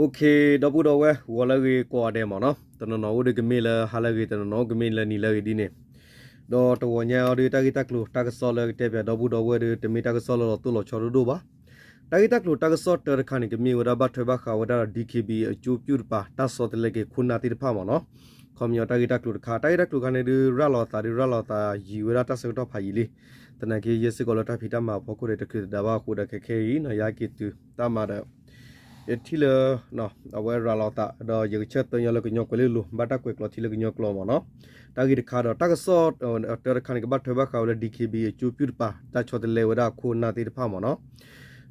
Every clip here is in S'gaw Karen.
ဒီပုၢ်ဒီဝဲၢ် ဂီၤလၢအဂ့ၤကိးဂၤဒဲးမ့ၢ်နီၤ, တနီၤနီၤအိၣ်ဒီးကမ့ၢ်လၢဟါလၢအဂ့ၤ, တနီၤနီၤအိၣ်ကမ့ၢ်လၢနံၤလၢအဂ့ၤဒ်န့ၣ်, ဒီးတဂီၤညါအံၤဒီး တၢ်ဂ့ၢ်တၢ်ကျိၤတၢ်ကစီၣ်လၢကတဲပၠးဒီပုၢ်ဒီဝဲၢ်ဒီး တမ့ၢ်တၢ်ကစီၣ်လၢလီၤတိၢ်လီၤဆီဒိၣ်ဒိၣ်ဘၣ်. တၢ်ဂ့ၢ်တၢ်ကျိၤတၢ်ကစီၣ်တၢတခါန့ၣ် ကမ့ၢ်ဝဲဒၣ်ဘၣ်ထွဲဘၣ်ဃးဝဲဒၣ်ဒီး DKBA အကၠိပၠူၣ်တပၤ တၢ်ဆီတလဲက့ၤခိၣ်နၢ်သ့ၣ်တဖၣ်မ့ၢ်နီၤ. ခီပညီတၢ်ဂ့ၢ်တၢ်ကျိၤတခါ, တၢ်ဂ့ၢ်တၢ်ကျိၤတခါန့ၣ်ဒုး ရၤလီၤသးဒုး ရၤလီၤသးယံာ်ဝဲဒၣ်တၢ်ဆၢကတီၢ်ဖးယံာ်လံ. သနာ်က့ ယဲစ့ၢ်ကီးလၢတၢ်ဖံးတၢ်မၤအဖီခိၣ်ဒီး တချုးတဒါဘၣ်အဃိဒီး ခဲခဲအံၤနီၤ ယဟဲက့ၤတုၤတၢ်မၤဒီး ယထံၣ်လၢ အဝဲရၤလီၤသး ဒီးယကဆၢသၢညီလၢကညီကွဲၤလ့လိၤ ဘၣ်တၢ်ကွဲးကျိာ်ထံလၢကညီကျိာ်မ့ၢ်နီၤ. တၢ်ဂ့ၢ်တခါဒီး တၢ်ကစီၣ်တၢတခါန့ၣ် ကဘၣ်ထွဲဘၣ်ဃးဝဲလၢ DKBA အကၠိပၠူၣ်တပၤ တၢ်ဆီတလဲဝဲဒၣ်ခိၣ်နၢ်သ့ၣ်တဖၣ်မ့ၢ်နီၤ.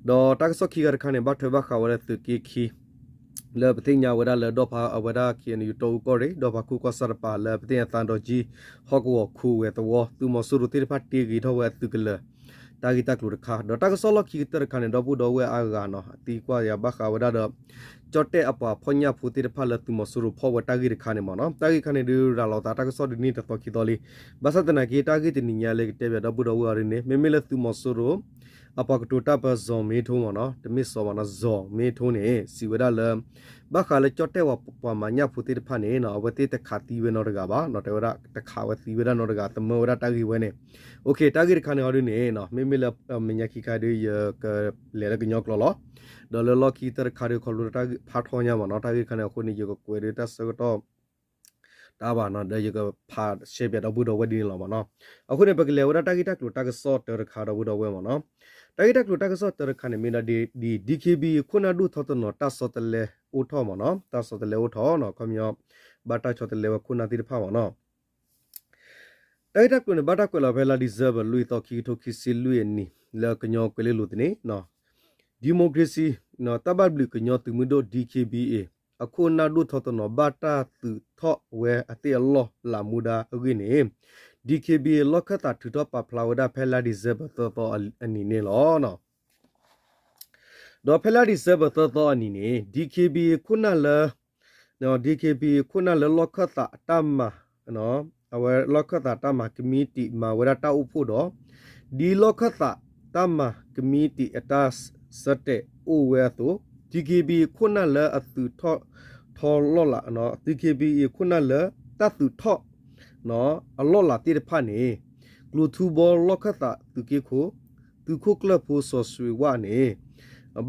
ဒီးတၢ်ကစီၣ်ခံခါတခါန့ၣ် ဘၣ်ထွဲဘၣ်ဃးဝဲလၢသုးက့ခံ လၢပသ့ၣ်ညါဝဲဒၣ်လၢဒီဖးအဝဲဒၣ် KNU တီအူကီၢ်ရ့ၣ် ဒီဖးခိၣ်ကီၢ်ဆၣ်တပၤလၢပသ့ၣ်ညါသးဒီးကၠံ ဟီၣ်ကဝီၤခူဝဲၤသဝီ သုးမီၤစိရိၤသ့ၣ်တဖၣ်တ့ဂ့ၤထီၣ်ဝဲအသုးကလၢၤ တၢ်ဂ့ၢ်တၢ်ကျိၤတခါ, ဒီးတၢ်ကစီၣ်လီၢ်ခံကတၢၢ်တခါန့ၣ် ဒီပုၢ်ဒီဝဲၢ်အါဂၤနီၤ သံကွၢ်ယၤဘၣ်ဃးဝဲဒၣ်ဒီး ကၠီၣ်တဲၣ်အပှၤဖီၣ်ညၣ်ဖိသ့ၣ်တဖၣ်လၢသုးမီၤစိရိၤဖီၣ်ဝဲတၢ်ဂ့ၢ်တခါန့ၣ်မ့ၢ်နီၤ. တၢ်ဂ့ၢ်တခါန့ၣ်ဒုး ရၤလီၤသးတၢ်ကစီၣ်ဒုးန့ၢ်တသီခံသီလံ. ဘၣ်ဆၣ်သနာ်က့ တၢ်ဂ့ၢ်တနံၤညါလၢကတဲပၠးဒီပုၢ်ဒီဝဲၢ်အီၤဒ်န့ၣ် မ့မ့ၢ်လၢသုးမီၤစိရိၤ အပှၤကတိၤတၢ်ပၢၢ် ဇော်မင်းထွန်းမ့ၢ်နီၤ, တမ့ၢ်စီၤမ့ၢ်နီၤ, ဇော်မင်းထွန်းန့ၣ် စံးဝဲဒၣ်လၢ ဘၣ်ဃးလၢကၠီၣ်တဲၣ်ပှၤမၤညၣ်ဖိသ့ၣ်တဖၣ်န့ၣ်နီၤ အဝဲသ့ၣ်တခးသံဝဲနီတဂၤဘၣ်နီၤ, တဲဝဲဒၣ်တခးဝဲသံဝဲဒၣ်နီတဂၤ သမၢဝဲဒၣ်တၢ်ဂ့ၢ်ဝဲန့ၣ်. အိၣ်ခ့ တၢ်ဂ့ၢ်တခါန့ၣ်အီၤဒ်န့ၣ်နီၤ မ့မ့ၢ်လၢမဲာ်ညါခံခါဒုး ယကလဲၤလၢကညီကျိာ်လီၤ. ဒီးလၢလီၢ်ခံကတၢၢ်တခါဒုး ခီဖျိလၢတၢ်ဂ့ၢ်ဖးထီညါမ့ၢ်နီၤ, တၢ်ဂ့ၢ်တခါန့ၣ်အဃိန့ၣ် ယကကွဲးဒုးတၢ်ဆၢကတီၢ် တၢ်ဘၣ်နီၤ ဒီးယကဖးရှဲပၠးဒီပုၢ်ဒီဝဲၢ်ဒ်န့ၣ်လီၤမ့ၢ်နီၤ. အဃိန့ၣ် ပကလဲၤဝဲဒၣ်တၢ်ဂ့ၢ်တၢ်ကျိၤတၢ်ကစီၣ်တၢတခါဒီပုၢ်ဒီဝဲၢ်မ့ၢ်နီၤ. တၢ်ဂ့ၢ်တၢ်ကျိၤတၢ်ကစီၣ်တၢတခါန့ၣ် မ့ၢ်ဒၣ်ဒ် DKBA ခိၣ်နၢ်ဒိၣ်ထီၣ်တနီၤ တၢ်ဆီတလဲအိၣ်ထီၣ်မ့ၢ်နီၤ, တၢ်ဆီတလဲအိၣ်ထီၣ်နီၤ, ခီပညီ ဘၣ်တၢ်ဆီတလဲဝဲခိၣ်နၢ်သ့ၣ်တဖၣ်မ့ၢ်နီၤ. တၢ်ဂ့ၢ်တၢ်ကျိၤန့ၣ် ဘၣ်တၢ်ကွဲးလီၤဖဲလါ December လွံၢ်သီ ခံကထိခံဆံလွံၢ်အနံၣ် လၢကညီကွဲၤလ့လိၤသန့ Democracy တၢ်ဘၣ်ဘျုးကညီသုးမုၢ်ဒိၣ် DKBA အခိၣ်နၢ်ဒိၣ်ထီၣ်တနီၤ ဘၣ်တၢ်သုးထီၣ်ဝဲအသ့ၣ်အလီၢ်လၤမူဒါအဂ့ၢ်န့ၣ် DKBA လီၢ်ခၢၣ်သးထုးထီၣ်ပာ်ဖျါဝဲဒၣ်ဖဲလါ December သၢသီအနံၤန့ၣ်လီၤ. ဒီးဖဲလါ December သၢသီအနံၤန့ၣ် DKBA ခိၣ်နၢ်လၢ DKBA ခိၣ်နၢ်လၢလီၢ်ခၢၣ်သးတၢ်မၤ အဝဲလီၢ်ခၢၣ်သးတၢ်မၤကမံးတံာ်မၤဝဲဒၣ်တၢ်အိၣ်ဖှိၣ်ဒီး ဒ်လီၢ်ခၢၣ်သးတၢ်မၤကမံးတံာ်အတၢ်ဆၢတဲာ်အိၣ်ဝဲအသိး DKBA ခိၣ်နၢ်လၢအသုးထီၣ်ထီလီၢ်လၤ DKBA ခိၣ်နၢ်လၢတၢ်သုးထီၣ် အလီၢ်လၤသ့ၣ်တဖၣ်န့ၣ် ကျိၤထူဘီလီၢ်ခၢၣ်သးသုးက့ခိၣ် သုးခိၣ်ကျၢၢ်ဖိစီၤစွ့ၤဝၣ်န့ၣ်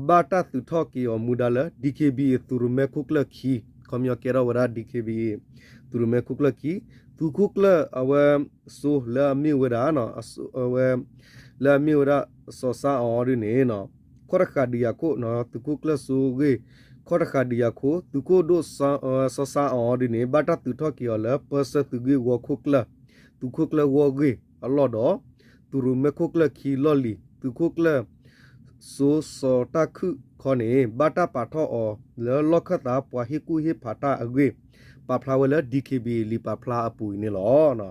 ဘၣ်တၢ်သုးထီၣ်က့ၤအီၤမူဒါလၢ DKBA သုးရိၣ်မဲခိၣ်ကျၢၢ်ခံ ခီပညီကဲထီၣ်ဝဲဒၣ် DKBA သုးရိၣ်မဲခိၣ်ကျၢၢ်ခံ သုးခိၣ်ကျၢၢ်အဝဲစိလၢအမ့ၢ်ဝဲဒၣ် အဝဲ လၢအမ့ၢ်ဝဲဒၣ်စီၤစါအီၤဒ်န့ၣ် ခီၣ်တဃာ်ဒုးယၤခိၣ် သုးခိၣ်ကျၢၢ်စိဂ့ၢ် ခီၣ်တဃာ်ဒုးယၤခိၣ် သုးခိၣ်ဒိၣ်စီၤစါအီၤဒ်န့ၣ် ဘၣ်တၢ်သုးထီၣ်က့ၤအီၤလၢ ပၢဆှၢသုးဂ့ၢ်ဝီခိၣ်ကျၢၢ် သုးခိၣ်ကျၢၢ်ဂီၢ်ဂ့ၢ်အလီၢ်ဒီး သုးရိၣ်မဲခိၣ်ကျၢၢ်ခံလီၢ်လံၤ သုးခိၣ်ကျၢၢ်စိစီၤတၢ်ခုၣ်ခီန့ၣ် ဘၣ်တၢ်ပာ်ထီၣ်အီၤလၢလီၢ်ခၢၣ်သးပှၤဟ့ၣ်ကူၣ်ဟ့ၣ်ဖးတၢ်အဂ့ၢ် ပာ်ဖျါဝဲလၢ DKBA လံာ်ပာ်ဖျါအပူၤအံၤန့ၣ်လီၤ.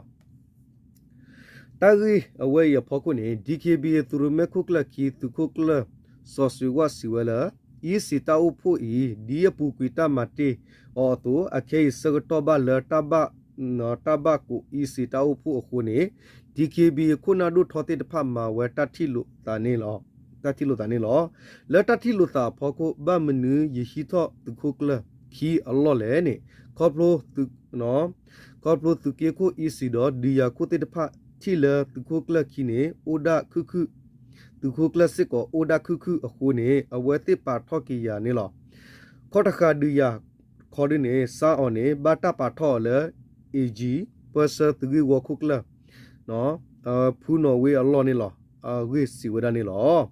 တၢ်ဂ့ၢ်အဝဲအံၤအဖီခိၣ်န့ၣ် DKBA သုးရိၣ်မဲခိၣ်ကျၢၢ်ခံ သုးခိၣ်ကျၢၢ်စီၤစွ့ၤဝၣ်စံးဝဲလၢ အံစံးတၢ်အိၣ်ဖှိၣ်အံၤ ဒ်အပူၤကွံာ်တၢ်မၤတ့ၢ်အီၤအသိး အခဲအံၤဆၢကတီၢ်ဘၣ်လၢ တၢ်ဘၣ်ကိးအံစံးတၢ်အိၣ်ဖှိၣ်အဃိန့ၣ် DKBA ခိၣ်နၢ်ဒိၣ်ထီၣ်သ့ၣ်တဖၣ်မၤဝဲ တၢ်ထံၣ်လိာ်သးန့ၣ်လီၤ. လၢတၢ်ထံၣ်လိာ်သးအဖီခိၣ် ဘၣ်မနုၤယဟံးထီၣ်သုးခိၣ်ကျၢၢ်ခံအလီၢ်လဲၣ်န့ၣ် ခီဖျိ ခီဖျိသုးက့ခိၣ်အံစံးဒီး ဒုးယၤခိၣ်သ့ၣ်တဖၣ်ထံၣ်လၢသုးခိၣ်ကျၢၢ်ခံန့ၣ် အိၣ်ဒၣ်ခုၣ်ခုၣ် သုးခိၣ်ကျၢၢ်စ့ၢ်ကီးအိၣ်ဒၣ်ခုၣ်ခုၣ်အဃိန့ၣ် အဝဲသ့ၣ်ပာ်ထီၣ်က့ၤယၤန့ၣ်လီၤ. ခီၣ်တဃာ်ဒုးယၤခီဒ်န့ၣ် စါအီၤန့ၣ် ဘၣ်တၢ်ပာ်ထီၣ်အီၤလၢ AG ပၢဆှၢသုးဂ့ၢ်ဝီခိၣ်ကျၢၢ် ဖုနီၣ်ဝ့အလီၢ်န့ၣ်လီၤ. အဂ့ၢ်စံးဝဲဒၣ်န့ၣ်လီၤ.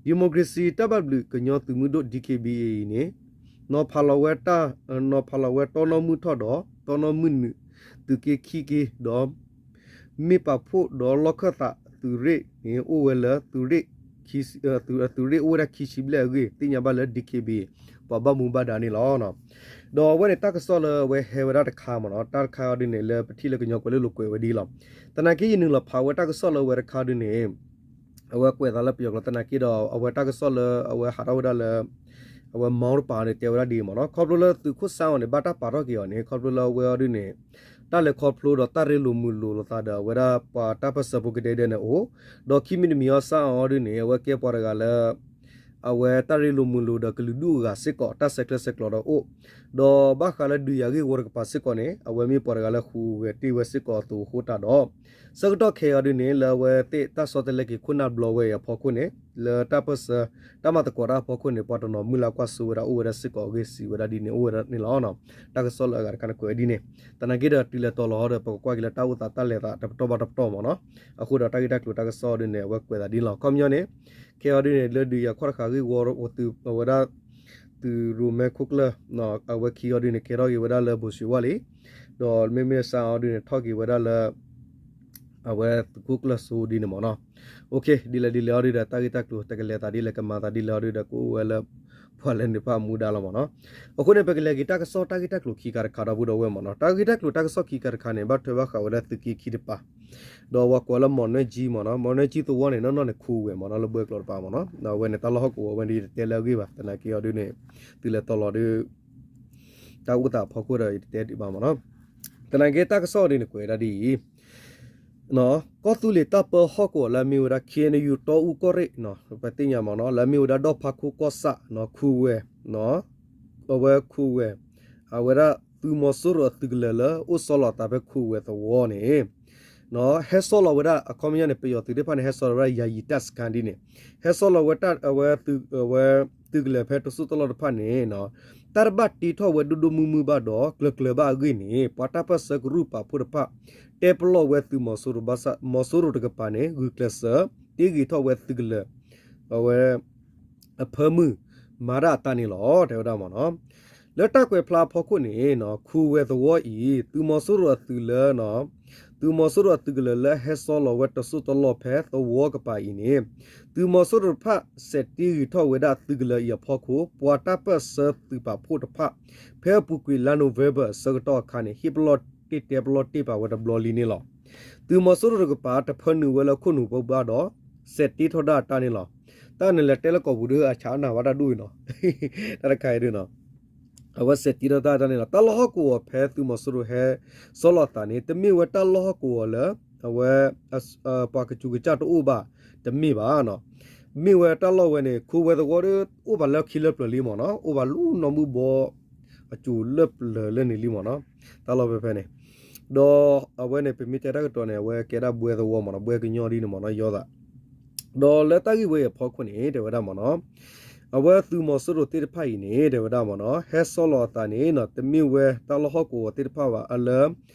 Democracy တၢ်ဘၣ်ဘျုးကညီသုးမုၢ်ဒိၣ် DKBA အံၤန့ၣ် နီၤဖးလီၤဝဲတၢ် နီၤဖးလီၤဝဲတီနီၣ်မုၢ်ထီၣ်ဒီး တီနီၣ်မုၢ်နုာ် သုးက့ခံက့ၤဒီး မ့ၢ်ပာ်ဖှိၣ်ဒီးလီၢ်ခၢၣ်သးသုးရ့ၣ်န့ၣ် အိၣ်ဝဲလၢ သုးရ့ၣ်အိၣ်ဝဲဒၣ်ခံဆံဘျဲၣ်အဂ့ၢ် သ့ၣ်ညါဘၣ်လၢ DKBA ပှၤဘၣ်မူဘၣ်ဒါန့ၣ်လီၤ. ဒီးအဝဲန့ၣ်တၢ်ကစီၣ်လၢအဝဲဟဲဝဲဒၣ်တခါမ့ၢ်နီၤ, တၢ်တခါအီၤဒ်န့ၣ် လၢပထံၣ်လၢကညီကွဲၤလ့လိၤကွဲးဝဲဒ်လီၤ. သနာ်က့ယနုာ်လီၤဖးဝဲတၢ်ကစီၣ်လၢအဝဲတခါဒ်န့ၣ် အဝဲကွဲးသးလၢပယီၤကျိာ်သနာ်က့ဒီး အဝဲတၢ်ကစီၣ်လၢအဝဲဟးထီၣ်ဝဲဒၣ်လၢ အဝဲမီတပၤန့ၣ် တဲဝဲဒၣ်ဒ်အံၤမ့ၢ်နီၤ, ခီဖျိလၢသုးခိၣ်စါအီၤန့ၣ် ဘၣ်တၢ်ပာ်ထီၣ်က့ၤအီၤန့ၣ် ခီဖျိလၢအဝဲအီၤဒ်န့ၣ် တၢ်လဲၤခီဖျိဒီးတၢ်ရ့လိာ်မုာ်လိာ်လိာ်သးဒီး အဝဲဒၣ်ပှၤတၢ်ပၢၢ်ဆၢဖိကဒဲကဒဲန့ၣ်အိၣ်, ဒီးခံမံၤတမံၤအီၤစါအီၤဒ်န့ၣ် အဝဲကဲပှၤတဂၤလၢ အ အဝဲတၢ်ရ့လိာ်မုာ်လိာ်ဒီးကလုာ်ဒူၣ်အဂၤစ့ၢ်ကီး တၢ်ဆဲးကျၢဆဲးကျိးဒီးအိၣ်, ဒီးဘၣ်ဃးလၢဒုးယၤဂ့ၢ်ဝီတကပၤစ့ၢ်ကီးန့ၣ် အဝဲမ့ၢ်ပှၤတဂၤလၢဃုဝဲတ့ၢ်ဝဲစ့ၢ်ကီးအသိးအဃိတၢ်ဒီး ဆၢကတီၢ်ခဲအံၤဒုန့ၣ် လၢအဝဲသ့ၣ်တၢ်ဆီတလဲက့ၤခိၣ်နၢ်ဘျီဝဲအံၤအဖီခိၣ်န့ၣ် လၢတၢ်ပၢၢ်ဆၢ တၢ်မၤသကိးတၢ်အဖီခိၣ်န့ၣ် ပှၤတနီၤမုၢ်လၢ်ကွၢ်စိဝဲဒၣ်အိၣ်ဝဲဒၣ်စ့ၢ်ကီးအဂ့ၢ်စံးဝဲဒၣ်ဒ်န့ၣ်အိၣ်ဝဲဒၣ်န့ၣ်လီၤ. တၢ်ကစီၣ်လၢအဂၤတခါန့ၣ်ကွဲးဝဲဒ်န့ၣ်, သနာ်က့ဒီးတုၤလဲၤတီၤလီၤဟီဒီး ပကကွၢ်က့ၤလၢတၢ်အိၣ်သးတၢ်လဲၤသးတပတီၢ်ဘၣ်တပတီၢ်မ့ၢ်နီၤ, အဃိဒီးတၢ်ဂ့ၢ်တၢ်ကျိၤတၢ်ကစီၣ်ဒုန့ၣ် အဝဲကွဲးသးဒ်န့ၣ်လီၤ. ခီပညီန့ၣ် ခဲအံၤဒုန့ၣ် လၢဒုးယၤခီၣ်တဃာ်ဂ့ၢ်ဝီသုးဝဲဒၣ် သုးရိၣ်မဲခိၣ်ကျၢၢ် အဝဲခံအီၤဒုန့ၣ် ကဲထီၣ်က့ၤဝဲဒၣ်လၢဘိၣ်စံးဝါလံ, ဒီးမ့မ့ၢ်စၢ်အီၤဒုန့ၣ် ထီၣ်က့ၤဝဲဒၣ်လၢ အဝဲသုးခိၣ်ကျၢၢ်စိဒ်န့ၣ်မ့ၢ်နီၤ. ဒ်လဲၣ်ဒ်လဲၣ်အီၤဒုဒီး တၢ်ဂ့ၢ်တၢ်ကျိၤ တကလဲၤသးဒ်လဲၣ် ကမၤသးဒ်လဲၣ်အီၤဒုဒီး ကအိၣ်ဝဲလၢ ပှၤလၢန့ၣ်တဖၣ်အမူဒါလီၤမ့ၢ်နီၤ. အဃိန့ၣ် ပကလဲၤက့ၤတၢ်ကစီၣ်တၢ်ဂ့ၢ်တၢ်ကျိၤခံခါတခါဒီပုၢ်ဒီဝဲၢ်မ့ၢ်နီၤ. တၢ်ဂ့ၢ်တၢ်ကျိၤတၢ်ကစီၣ်ခံခါတခါန့ၣ် ဘၣ်ထွဲဘၣ်ဃးဝဲဒၣ်သုးက့ခံတပၤ ဒီးပှၤကိးလၢ မော်နွဲကြီး မ့ၢ်နီၤ. မော်နွဲကြီး သဝီန့ၣ် နီၢ်နီၢ်န့ၣ် ခိဝဲၢ်မ့ၢ်နီၤ လၢဘှဲကျိာ်တပၤမ့ၢ်နီၤ. အဝဲန့ၣ်တၢ်လီၢ်ဟီၣ်ကဝီၤဝဲန့ၣ် ယတတဲလၢအဂ့ၢ်ဘၣ်. သနာ်က့အီၤဒုန့ၣ် သုးလဲၤတီၤလီၤဒု တၢ်အိၣ်သးအဖီခိၣ်ဒီး ယတတဲဒံးဘၣ်မ့ၢ်နီၤ. သနာ်က့တၢ်ကစီၣ်အီၤဒုန့ၣ် ကွဲးဒၣ်ဒ်အံၤ ကီၢ်သူလ့ၤတၢ်ပၢဟီၣ်ကဝီၤလၢအမ့ၢ်ဝဲဒၣ် ခ့ၣ်အဲၣ်ယူၣ် တီအူကီၢ်ရ့ၣ် ပသ့ၣ်ညါမ့ၢ်နီၤ လၢအမ့ၢ်ဝဲဒၣ်ဒီၣ်ဖးခိၣ်ကီၢ်ဆၣ် ခိဝဲၢ် အဝဲခိဝဲၢ် အဝဲဒၣ်သုးမီၤစိရိၤအသုးကလၢၤလၢအိၣ်ဆီလီၤအသးဖဲခိဝဲၢ်သဝီန့ၣ် ဟဲဆီလီၤဝဲဒၣ် အခီပညီန့ၣ် ပယီၤသုးသ့ၣ်တဖၣ်န့ၣ် ဟဲဆီလီၤဝဲဒၣ် ယာယီတပ်စခန်း ဒ်န့ၣ် ဟဲဆီလီၤဝဲ အဝဲသုးကလၢၤဖဲတစိၢ်တလီၢ်တဖၣ်န့ၣ် တၢ်တဘၣ်တ့ထီၣ်ဝဲဒိၣ်ဒိၣ်မုၢ်မုၢ်ဘၣ်ဒီး ကျၢၤကျၢၤဘၣ်အဂ့ၢ်န့ၣ် ပှၤတၢ်ပၢၢ်ဆၢကရူၢ်ပာ်ဖှိၣ်တဖၣ် တဲပလီၢ်ဝဲသုးမီၤစိရိၤဘၣ်ဆၣ် မီၤစိရိၤတကပၤန့ၣ် ဂုာ်ကျဲးစၢး တ့ဂ့ၤထီၣ်ဝဲသုးကလၢၤ အဝဲ အဖၢမုၢ် မၤတၢ်အတၢ်န့ၣ်လီၤ တဲဝဲဒၣ်မ့ၢ်နီၤ. လၢတၢ်ကွဲးဖျါအဖီခိၣ်န့ၣ် ခိဝဲၢ်သဝီအံၤ သုးမီၤစိရိၤအသုးလၢ သုးမီၤစိရိၤအသုးကလၢၤလၢဟဲဆီလီၤဝဲတစိၢ်တလီၢ်ဖဲသဝီကပၤအံၤန့ၣ် သုးမီၤစိရိၤတဖၣ် စဲးတ့ဂ့ၤထီၣ်ဝဲဒၣ်သုးကလၢၤအံၤအဖီခိၣ် ပှၤတၢ်ပၢၢ်ဆၢသုးပာ်ဖှိၣ်တဖၣ် ဖဲအပူၤကွံာ်လါ November အဆၢကတီၢ်အခါန့ၣ် ဟ့ၣ်ပလီၢ်တ့ၢ်တဲပလီၢ်တ့ၢ်ပာ်ဝဲတဘျီလံန့ၣ်လီၤ. သုးမီၤစိရိၤတကပၤ တဖၢနုာ်ဝဲလၢခိၣ်နူာ်ပူၤဘၣ်ဒီး စဲးတ့ထီၣ်ဒၣ်အတၢ်န့ၣ်လီၤ. တၢ်န့ၣ်လဲၤတဲလၢကီၢ်ပူၤဒီးအဆးနၢ်ဝဲတၢ်ဒိၣ်အံၤနီၤ တၢ်တခါအံၤဒ်နီၤ အဝဲစဲးတ့ထီၣ်တၢ်အတၢ်န့ၣ်လီၤ. တၢ်လီၢ်ဟီၣ်ကဝီၤဖဲသုးမီၤစိရိၤဟဲဆီလီၤအသးန့ၣ် တမ့ၢ်ဝဲတၢ်လီၢ်ဟီၣ်ကဝီၤလၢ အဝဲ ပှၤကစူၤကစၢ်တအိၣ်ဘၣ် တမ့ၢ်ဘၣ်နီၤ. မ့ၢ်ဝဲတၢ်လီၢ်ဝဲန့ၣ် ခိဝဲၢ်သဝီဒီး အိၣ်ဘၣ်လၢခံလၢပျၢၤလံမ့ၢ်နီၤ အိၣ်ဘၣ်လၢနီၢ်မုၢ်ဘီ အစိၤလၢပျၢၤလၢန့ၣ်လံမ့ၢ်နီၤ တၢ်လီၢ်ဖဲဖဲန့ၣ် ဒီးအဝဲန့ၣ် ပမ့ၢ်တဲတၢ်ကတိၤန့ၣ် အဝဲကဲဒၣ်ဘှဲသဝီမ့ၢ်နီၤ ဘှဲကညီဒ်န့ၣ်မ့ၢ်နီၤ ယီသး ဒီးလၢတၢ်ဂ့ၢ်ဝဲအံၤအဖီခိၣ်န့ၣ် တဲဝဲဒၣ်မ့ၢ်နီၤ အဝဲသုးမီၤစိရိၤသ့ၣ်တဖၣ်အံၤန့ၣ် တဲဝဲဒၣ်မ့ၢ်နီၤ ဟဲဆီလီၤအသးန့ၣ်နီၤ တမ့ၢ်ဝဲတၢ်လီၢ်ဟီၣ်ကဝီၤသ့ၣ်တဖၣ်ဘၣ် အလၢ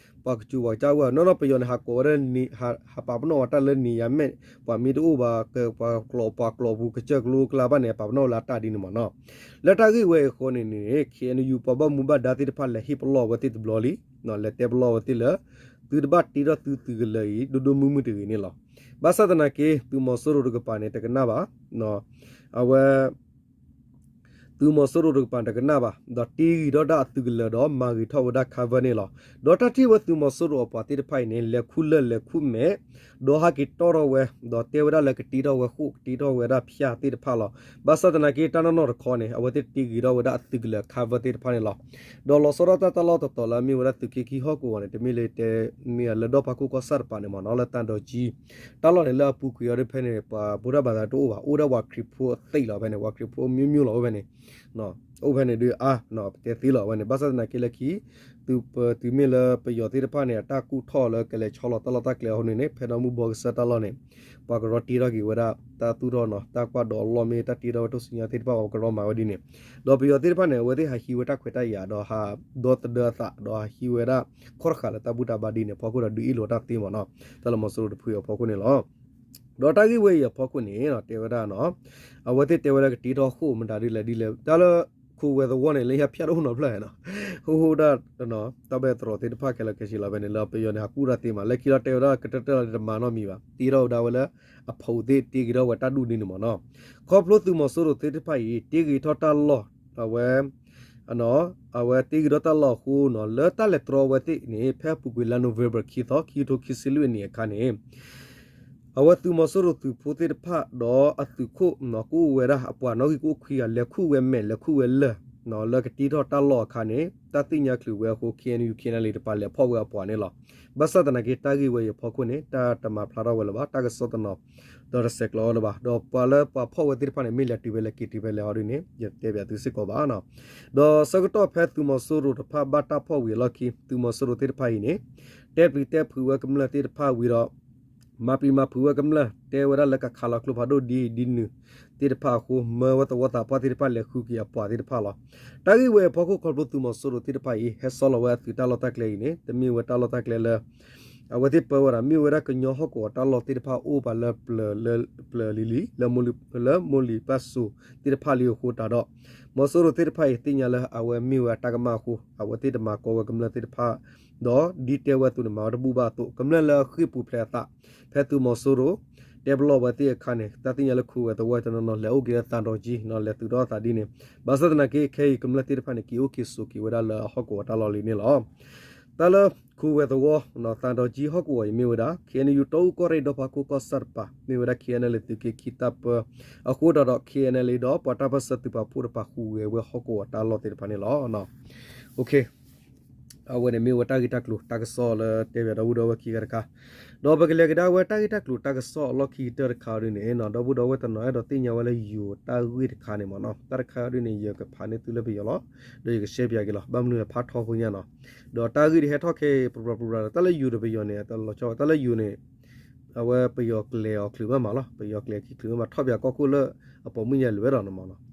ပှၤကစူၤပှၤကစၢ်ဝဲ နီၢ်နီၢ်ပယီၤန့ၣ် ဟးကိးဝဲဒၣ် ဟးပာ်ပနီၣ်ဝဲတၢ်လၢနံၤယါမဲာ် ပှၤမ့ၢ်တအိၣ်ဘၣ် ပှၤကျိာ် ပှၤကျိာ်ပူၤကစၢၢ်ကလိကျါဘၣ်န့ၣ် ပာ်ပနီၣ်ဝဲလၢအတၢ်ဒ်န့ၣ်မ့ၢ်နီၤ. လၢတၢ်ဂ့ၢ်ဝဲအံၤအဃိန့ၣ်န့ၣ် ခ့ၣ်အဲၣ်ယူၣ် ပှၤဘၣ်မူဘၣ်ဒါသ့ၣ်တဖၣ်လဲၤဟ့ၣ်ပလီၢ်ဝဲသ့ၣ်တဘျီလံ လဲၤတဲပလီၢ်ဝဲသ့ၣ်လၢ သုတဘၣ်တ့ထီၣ်သုသုးကလၢၤအံၤ ဒိၣ်ဒိၣ်မုၢ်မုၢ်တဂ့ၤန့ၣ်လီၤ. ဘၣ်ဆၣ်သနာ်က့ သုးမီၤစိရိၤတကပၤန့ၣ် တကနၣ်ဘၣ် အဝဲ သုးမီၤစိရိၤတကပၤတကနၣ်ဘၣ် ဒီးတ့ဂံၤထီၣ်ဒၣ်အသုးကလၢၤဒီးမၤဂ့ၤထီၣ်ဝဲဒၣ် cover န့ၣ်လီၤ. ဒီးတၢ်ထံၣ်ဝဲသုးမီၤစိရိၤအပှၤသ့ၣ်တဖၣ်အံၤန့ၣ် လဲၤခူလၢၢ်လဲၤခူမဲာ် ဒီးဟးက့ၤတီထီၣ်ဝဲ ဒီးတဲဝဲဒၣ်လၢကတ့ထီၣ်ဝဲဃိၣ် ကတ့ထီၣ်ဝဲဒၣ်ဖၠၣ်သ့ၣ်တဖၣ်လီၤ. ဘၣ်ဆၣ်သနာ်က့တၢ်နီၢ်နီၢ်တခီန့ၣ် အဝဲသ့ၣ်တ့ဂံၤထီၣ်ဝဲဒၣ်အသုးကလၢၤ cover သ့ၣ်တဖၣ်န့ၣ်လီၤ. ဒီးလီၤဆီဒၣ်တၢ်တၢ်လီၢ်တတီၤလၢအမ့ၢ်ဝဲဒၣ်သုးက့ခံဟီၣ်ကဝီၤန့ၣ် တမ့ၢ်လၢတဲမ့ၢ်လၢဒီၣ်ဖးခိၣ်ကီၢ်ဆၣ်တပၤန့ၣ်မ့ၢ်နီၤ လၢတၢ်ဒိးကၠံ တၢ်လီၢ်န့ၣ်လၢအပူၤကွံာ်အီၤဒ်ဖဲန့ၣ် ပှၤဗုဒ္ဓဘာသာတအိၣ်ဘၣ် အိၣ်ဒၣ်ပှၤခရံာ်ဖိသ့လီၤဖဲန့ၣ် ပှၤခရံာ်ဖိမျိုးမျိုးလီၤအိၣ်ဖဲန့ၣ် အိၣ်ဖဲန့ၣ်ဒုးအါ ပတဲသ့လီၤဝဲန့ၣ် ဘၣ်ဆၣ်သနာ်က့လၢခံ သုးပတုၤမ့ၢ်လၢပယီၤသ့ၣ်တဖၣ်န့ၣ် အတၢ်ကူၣ်ထီၣ်လၢကလဲၤဆီလီၤတၢ်လီၢ်တၢ်ကျဲအဃိန့ၣ်န့ၣ် ဖဲဒီမုၢ်ဘီကစၢၢ်တၢ်လီၢ်န့ၣ် ပှၤကရီတ့ထီၣ်က့ၤဝဲဒၣ် တၢ်သူၣ်ထီၣ်နီၤ တၢ်ကွၢ်ဒီးအလီၢ်မ့ၢ် တၢ်တ့ထီၣ်ဝဲတိၢ်ဆူညါသ့ၣ်တဖၣ် ပှၤကရီမၤဝဲဒ်န့ၣ် ဒီးပယီၤသ့ၣ်တဖၣ်န့ၣ် အဝဲသ့ၣ်ဟးဟံးဝဲတၢ်ခွဲးတၢ်ယာ် ဒီးဟးဒီသဒၢအသး ဒီးဟးဟံးဝဲဒၣ် ခီၣ်တဃာ်လၢတၢ်ဘူၣ်တၢ်ဘါဒ်န့ၣ် ဖီခိၣ်ဒီးဒုးအ့ၣ်လိာ်တၢ်သ့မ့ၢ်နီၤ တၢ်လၢမီၤစိရိၤတဖုအံၤအဖီခိၣ်န့ၣ်လီၤ. ဒီးတၢ်ဂ့ၢ်ဝဲအံၤအဖီခိၣ်န့ၣ် တဲဝဲဒၣ်နီၤ အဝဲသ့ၣ်တဲဝဲဒၣ်ကတ့ထီၣ်ဃိၣ်မတၤဒ်လဲၣ်ဒ်လဲၣ် တၢ်လၢခိဝဲသဝီန့ၣ် လၢယဖၠၣ်တအိၣ်နီတဖျၢၣ်နီၤ ဟိဟိဒၣ် တၢ်ဘဲၣ်သရိာ်သ့ၣ်တဖၣ်ခဲလၢာ်ခဲဆ့လီၤဖဲန့ၣ် လၢပယီၤန့ၣ် ဟးကူၣ်တၢ်သ့မး လၢခံလီၤတဲဝဲဒၣ်ကတၢၢ်တၢၢ်လီၤတမၤနီတမံၤဘၣ် တ့ထီၣ်ဝဲဒၣ်ဝဲလၢ အဖီအူသ့ၣ်တ့က့ၤထီၣ်ဝဲတၢ်ဒူၣ်ဒ်န့ၣ်မ့ၢ်နီၤ ခီဖျိသုးမီၤစိရိၤသ့ၣ်တဖၣ်အံၤ တ့ဂ့ၤထီၣ်တၢ်လီၢ် အဝဲ အဝဲတ့ဂ့ၤထီၣ်တၢ်လီၢ်အဃိနီၤ လၢတၢ်လဲၤတြီဝဲသ့ၣ်န့ၣ် ဖဲအပူၤကွံာ်လါ November ခံသီ ခံကထိခံဆံလွံၢ်အနံၤအခါန့ၣ် အဝဲသုးမီၤစိရိၤသုးဖိသ့ၣ်တဖၣ် ဒီးအသုးခိၣ်နီၤ ကအိၣ်ဝဲဒၣ်အပှၤနီၣ်ဂံၢ်ကအိၣ်ခွံဂၤ လဲၤခူၣ်ဝဲမဲာ် လဲၤခူၣ်ဝဲလၢၢ် လၢကတ့ထီၣ်တၢ်လီၢ်အခါန့ၣ် တၢ်သ့ၣ်ညါချုးဝဲအဃိ ခ့ၣ်အဲၣ်ယူၣ် ခ့ၣ်အဲၣ်ယူၣ် တပၤလဲၤဖီၣ်ဝဲအပှၤန့ၣ်လီၤ. ဘၣ်ဆၣ်သနာ်က့ တၢ်ဂ့ၢ်ဝဲအံၤအဖီခိၣ်န့ၣ် တၢ်တမၤဖျါထီၣ်ဝဲလၢၤဘၣ်, တၢ်ကစီၣ်တနီၤ ဒီးတဆဲးကျိးအီၤလၢၤဘၣ်. ဒီးပှၤလၢပှၤဖီၣ်ဝဲသ့ၣ်တဖၣ်န့ၣ် မ့ၢ်လဲၤတုၤဖဲလဲၣ်က့ၤတုၤဖဲလဲၣ်ဟီဒ်န့ၣ် ယတဲဘၣ်သုစ့ၢ်ကီးဘၣ်နီၤ. ဒီးဆၢကတီၢ်ဖဲသုးမီၤစိရိၤတဖၣ်ဘၣ်တၢ်ဖီၣ်ဝံၤအလီၢ်ခံ သုးမီၤစိရိၤသ့ၣ်တဖၣ်အံၤန့ၣ် တဲပျံၤတဲဖုးဝဲကမျၢၢ်သ့ၣ်တဖၣ်ဝံၤဒီး မၤပျံၤမၤဖုးဝဲကမျၢၢ် တဲဝဲဒၣ်လၢကခးလီၤကျိဖးဒိၣ်ဒ်အံၤဒ်နုၤသ့ၣ်တဖၣ်အဃိ မၢဝဲသဝီသးပှၢ်သ့ၣ်တဖၣ်လဲၤဃုက့ၤအပှၤသ့ၣ်တဖၣ်လီၤ. တၢ်ဂ့ၢ်ဝဲအဖီခိၣ်ခီဖျိသုးမီၤစိရိၤသ့ၣ်တဖၣ်အံၤ ဟဲဆီလီၤဝဲအသုးတၢ်လီၢ်တၢ်ကျဲအံၤန့ၣ် တမ့ၢ်ဝဲတၢ်လီၢ်တၢ်ကျဲလၢ အဝဲသ့ၣ်ပၢဝဲဒၣ် မ့ၢ်ဝဲဒၣ်ကညီဟီၣ်ကဝီၤတၢ်လီၢ်သ့ၣ်တဖၣ်အိၣ်ပာ်လၢ ပျၢၤလံၤလံၤ လၢမိၢ်လံၤပၢ်စိၤသ့ၣ်တဖၣ်လံအဃိတးဒီး မီၤစိရိၤသ့ၣ်တဖၣ်အံၤ သ့ၣ်ညါလၢအဝဲမ့ၢ်ဝဲအတၢ်ကမၣ်အဃိ အဝဲသ့ၣ်တမၤကီဝဲကမျၢၢ်သ့ၣ်တဖၣ် ဒီးဒ်တဲဝဲအသိးန့ၣ် မၤဝဲတဘူၣ်ဘၣ်အသိး ကမျၢၢ်လၢအဃ့ၢ်ပူၤဖျဲးအသး ဖဲသုးမီၤစိရိၤ တဲပလီၢ်ဝဲသ့ၣ်အခါန့ၣ် တၢ်သ့ၣ်ညါလၢခိးဝဲသဝီတနီၤနီၤ လဲၤအိၣ်က့ၤလၢသးဒီးကၠံနီၤ လဲၤသုးဒီးသးဒ်န့ၣ် ဘၣ်ဆၣ်သနာ်က့ ခဲအံၤကမျၢၢ်သ့ၣ်တဖၣ်န့ၣ် က့ၤအိၣ်က့ၤဆိးက့ၤဝဲဒၣ်လၢအဟီၣ်ကဝီၤတၢ်လီၢ်လံန့ၣ်လီၤ. တၢ်လၢခိးဝဲသဝီ သးဒီးကၠံဟီၣ်ကဝီၤအံၤမ့ၢ်ဝဲဒၣ် ခ့ၣ်အဲၣ်ယူၣ် တီအူကီၢ်ရ့ၣ်ဒီဖးခိၣ်ကီၢ်ဆၣ်တပၤ မ့ၢ်ဝဲဒၣ် ခ့ၣ်အဲၣ်ယူၣ် သုးက့ခံတၢ်ပၢ အဃိတးဒီး ခ့ၣ်အဲၣ်ယူၣ် ဒီးပှၤတၢ်ပၢၢ်ဆၢသုးပာ်ဖှိၣ်တပၤ ဃုာ်ဝဲဟီၣ်ကဝီၤတၢ်လီၢ်သ့ၣ်တဖၣ်န့ၣ်လီၤ. အဝဲန့ၣ်မ့ၢ်ဝဲတၢ်ဂ့ၢ်တၢ်ကျိၤ တၢ်ကစီၣ်လၢတဲဘၣ်ဒီပုၢ်ဒီဝဲၢ်ခံဂၤတခါ, ဒီးပကလဲၤကဒါဝဲတၢ်ဂ့ၢ်တၢ်ကျိၤတၢ်ကစီၣ်အလီၢ်ခံကတၢၢ်တခါအီၤဒ်န့ၣ် ဒီပုၢ်ဒီဝဲၢ်တနီၤအဲၣ်ဒိးသ့ၣ်ညါဝဲလၢယိၤတၢ်ဂ့ၢ်တခါန့ၣ်မ့ၢ်နီၤ တၢ်တခါအီၤဒ်န့ၣ် ယကဖးန့ၢ်သုလၢပယီၤလီၤ, ဒီးယကရှဲပၠးက့ၤလီၤ ဘၣ်မနုၤလဲၣ်ဖးထီဖိညါနီၤ, ဒီးတၢ်ဂ့ၢ်ဒ်ဟဲထီၣ်ခဲအံၤ ပြပြပြပြ တၢ်လၢယိၤဒီးပယီၤန့ၣ် တၢ်လီၤဆီ တၢ်လၢယိၤန့ၣ် အဝဲပယီၤကျဲၤအီၤချုးမးမးလီၤ ပယီၤကျဲၤအီၤချုးမးမး ထီၣ်ပၠးကီၢ်ခိၣ်လၢအပိာ်မုၣ်ညါလၢာ်ဝဲဒီးန့ၣ်မ့ၢ်နီၤ,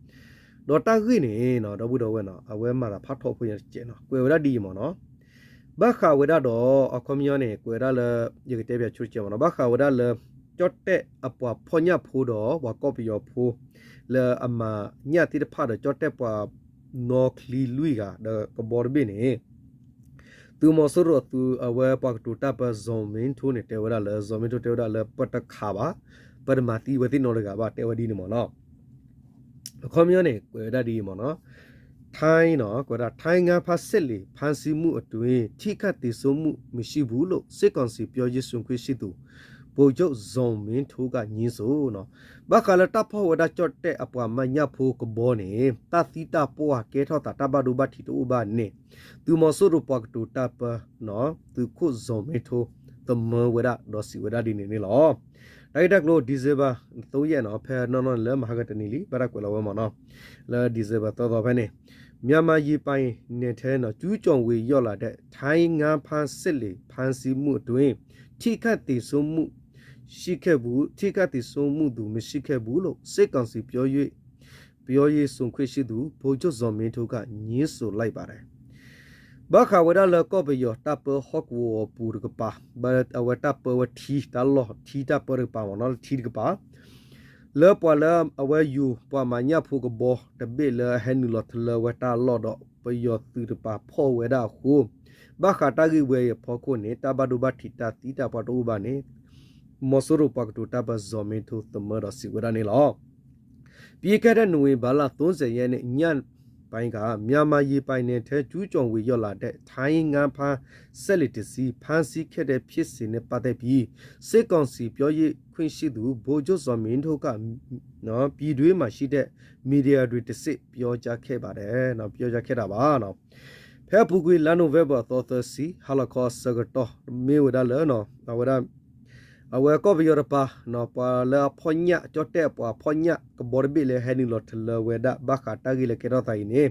ဒီးတၢ်ဂ့ၢ်န့ၣ် ဒီပုၢ်ဒီဝဲၢ်နီၤ အဝဲမၤသးဖးထီဖိညါတကဲးနီၤ ကွဲးဝဲဒၣ်ဒ်အံၤမ့ၢ်နီၤ, ဘၣ်ဃးဝဲဒၣ်ဒီး အခီပညီန့ၣ် ကွဲးဝဲဒၣ်လၢ ယကတဲပၠးဆိတကဲးမ့ၢ်နီၤ ဘၣ်ဃးဝဲဒၣ်လၢ ကၠီၣ်တဲၣ်အပှၤဖီၣ်ညၣ်ဖိဒီး ပှၤကီၢ်ပယီၤဖိ လၢအမၤညၣ်သ့ၣ်တဖၣ်ဒီး ကၠီၣ်တဲၣ်ပှၤနီၣ်ချံလွံၢ်ဂၤဒီးကဘီတဘ့ၣ်န့ၣ် သုးမီၤစိရိၤအသုးအဝဲပှၤကတိၤတၢ်ပၢ ဇော်မင်းထွန်းန့ၣ် တဲဝဲဒၣ်လၢ ဇော်မင်းထွန်း တဲဝဲဒၣ်လၢ ပတခးဘၣ်, ပတမၤသံဝဲသ့ၣ်နီတဂၤဘၣ် တဲဝဲဒ်န့ၣ်မ့ၢ်နီၤ, အခီပညီန့ၣ် ကွဲးဝဲဒၣ်ဒ်အံၤမ့ၢ်နီၤ, ထိုင်းနီၤ ကွဲးဝဲဒၣ် ထိုင်းငါးဖမ်းစက်လှေ ဖမ်းဆီးမှုအတွင်း ထိခိုက်သေဆုံးမှုမရှိဘူးလို့ စစ်ကောင်စီပြောရေးဆိုခွင့်ရှိသူ ဗိုလ်ချုပ်ဇော်မင်းထွန်းက ငြင်းဆို နီၤ, ဘၣ်ဃးလၢတၢ်ဖီၣ်ဝဲဒၣ်ကၠီၣ်တဲၣ်အပှၤမၤညၣ်ဖိကဘီန့ၣ် တၢ်သံတၢ်ပှၢ်ကဲထီၣ်သး တၢ်ဘၣ်ဒိဘၣ်ထံးတအိၣ်ဘၣ်န့ၣ် သုးမီၤစိရိၤပှၤကတိၤတၢ်ပၢ သုးခိၣ်ဇော်မင်းထွန်း သမၢဝဲဒၣ်ဒီးစံးဝဲဒၣ်ဒ်န့ၣ်န့ၣ်လီၤ. တၢ်ဂ့ၢ်တၢ်ကျိၤ December သီယဲၢ်နီၤ ဖဲနီၢ်နီၢ်န့ၣ်လၢမဟါကတနံၤလံ ဘၣ်တၢ်ကွဲးလီၤဝဲမ့ၢ်နီၤ, လၢ December သီသီဖဲန့ၣ် မြန်မာရေပိုင်နက်ထဲနီၤ ကျူးကျော်ဝင်ရောက်လာတဲ့ ထိုင်းငါးဖမ်းစက်လှေ ဖမ်းဆီးမှုအတွင်း ထိခိုက်သေဆုံးမှုရှိခဲ့ဘူး ထိခိုက်သေဆုံးမှုသူမရှိခဲ့ဘူးလို့ စစ်ကောင်စီပြောရေး ပြောရေးဆိုခွင့်ရှိသူ ဗိုလ်ချုပ်ဇော်မင်းထွန်းက ငြင်းဆိုလိုက်ပါတယ် ဘၣ်ဃးဝဲဒၣ်လၢကီၢ်ပယီၤတၢ်ပၢဟီၣ်ကဝီၤအပူၤတကပၤ, အဝဲတၢ်ပၢဝဲထံ တၢ်လီၢ်ထံတၢ်ပၢတကပၤမ့ၢ်နီၤ လၢထံတကပၤ, လၢပှၤလၢအဝဲယိၤပှၤမၤညၣ်ဖိကဘီတဘ့ၣ်လၢအဟဲနုာ်လီၤထလၢဝဲတၢ်လီၢ်ဒီး ပယီၤသုးတကပၤဖီၣ်ဝဲဒၣ်အဃိ, ဘၣ်ဃးတၢ်ဂ့ၢ်ဝဲအံၤအဖီခိၣ်န့ၣ် တၢ်ဘၣ်ဒိဘၣ်ထံးတၢ်သံတၢ်ပှၢ်တအိၣ်ဘၣ်န့ၣ် မီၤစိရိၤပှၤကတိၤတၢ်ပၢ ဇော်မင်းထွန်း သမၢဒီးစံးဝဲဒၣ်န့ၣ်လီၤ. ပြီးခဲ့တဲ့ နိုဝင်ဘာလ သုံးဆယ်ရက်နေ့ ညပိုင်းက မြန်မာရေပိုင်နက်ထဲ ကျူးကျော်ဝင်ရောက်လာတဲ့ ထိုင်းငါးဖမ်းစက်လှေတစ်စီး ဖမ်းဆီးခဲ့တဲ့ဖြစ်စဉ်နဲ့ပတ်သက်ပြီး စစ်ကောင်စီပြောရေးဆိုခွင့်ရှိသူ ဗိုလ်ချုပ်ဇော်မင်းထွန်းက ပြည်တွင်းမှာရှိတဲ့ မီဒီယာတွေတဆင့် ပြောကြားခဲ့ပါတယ်နော် ပြောကြားခဲ့တာပါနော် ဖဲအပူၤကွံာ်လါနိၣ်ဝ့ဘၢၣ်အသီသၢဆံ ဟါလီၤခီအဆၢကတီၢ် မ့ၢ်ဝဲဒၣ်လၢ အဝဲဒၣ် အဝဲကီၢ်ပယီၤတပၤ ပှၤလၢအဖီၣ်ညၣ် ကၠီၣ်တဲၣ်ပှၤဖီၣ်ညၣ်ကဘီတဘ့ၣ်လၢဟဲနုာ်လီၤထလၢဝဲဒၣ် ဘၣ်ဃးတၢ်ဂ့ၢ်လၢကဲထီၣ်သးအံၤန့ၣ်